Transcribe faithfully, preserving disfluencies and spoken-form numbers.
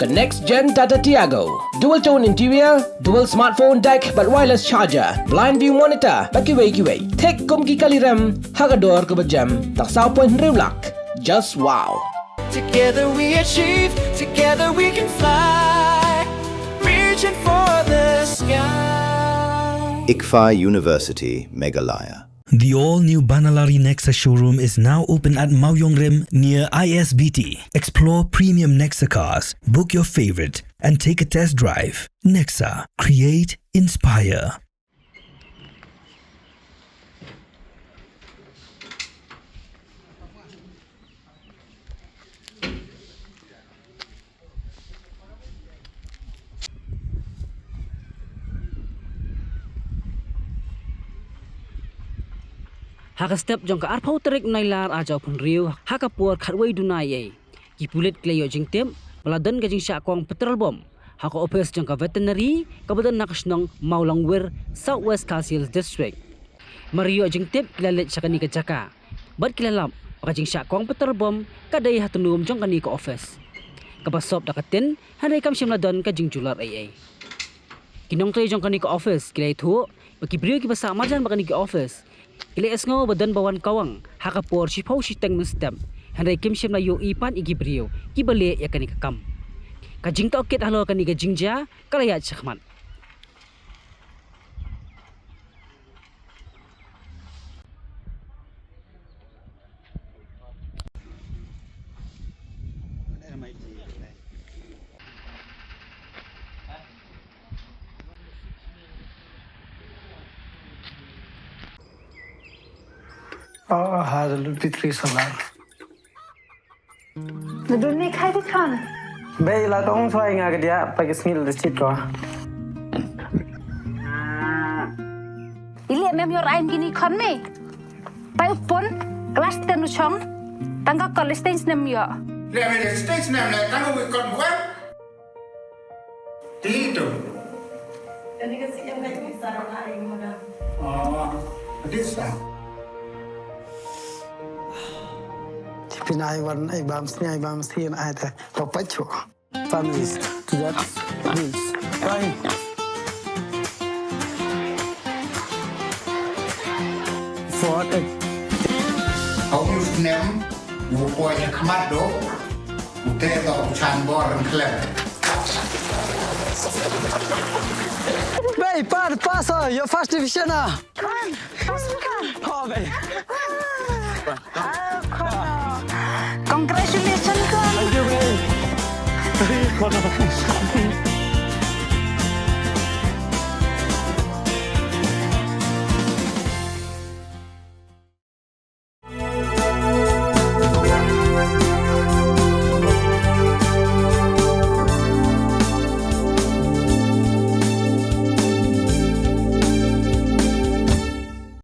The next gen Tata Tiago. Dual tone interior, dual smartphone deck bad wireless charger, blind view monitor bad kiwei kiwei. Thik kum ki kali rem ha ka dor kaba jem, tang saw point hynriew lak. Just wow. Together we achieve, together we can fly, reaching for the sky. ICFAI University, Meghalaya. The all-new Banalari Nexa showroom is now open at Mawiongrim near I S B T. Explore premium Nexa cars, book your favorite, and take a test drive. Nexa, create, inspire. Ha ka step jong ka arphew tarik Nailar arhajar arphew hynriew, ha ka por khatwei duna eiei, ki pulit ki la ïoh jingtip ba la don ka jingshah kong petrol bomb ha ka ophis jong ka veterinary kaba don ha ka shnong Mawlangwir, South West Khasi Hills District. Mar ïoh jingtip ki la leit sha kane ka jaka bad ki la lap ba ka jingshah kong petrol bomb ka dei ha tnum jong kane ka ophis, kaba sop da ka tin, hynrei kam shym la don ka jingjulor eiei. Ki nongtrei jong kane ka ophis ki la ïathuh ba ki briew kiba sah marjan bad kane ka ophis ki la ïohsngew ba don ba wan kawang ha ka por shiphew shiteng mynstep, hynrei kim shym la ïohi pat ïa ki briew kiba leh ïa kane ka kam. Ka jingtohkit halor kane ka jingjia ka la ïaid shakhmat. Oh, hallelujah, Petri salam. Nadun ni khai di khan. Bei la tong suai nga ka dia pa ki sngil di sit ko. Ili mem yor ain kini khon me. Pai upon class ten u chong. Tang ka college stage nem yo. Le me stage nem le tang u kon buat. Ti tu. Kani ka C M ka jong Sarah ai mo da. Oh, this time. Pin ai wan ai bam sni ai bam sni ai te. Papa chu. Families to that bills. Fine. For a Hau yu snem, yu poi ha khmat do, u te do u chan bor ran khlem. Bei, pa, pa, so, your first division, ah. Come on, come on. Oh, bei. Ah, come on. Congratulations, come on. Thank you, bei. Hey, come on.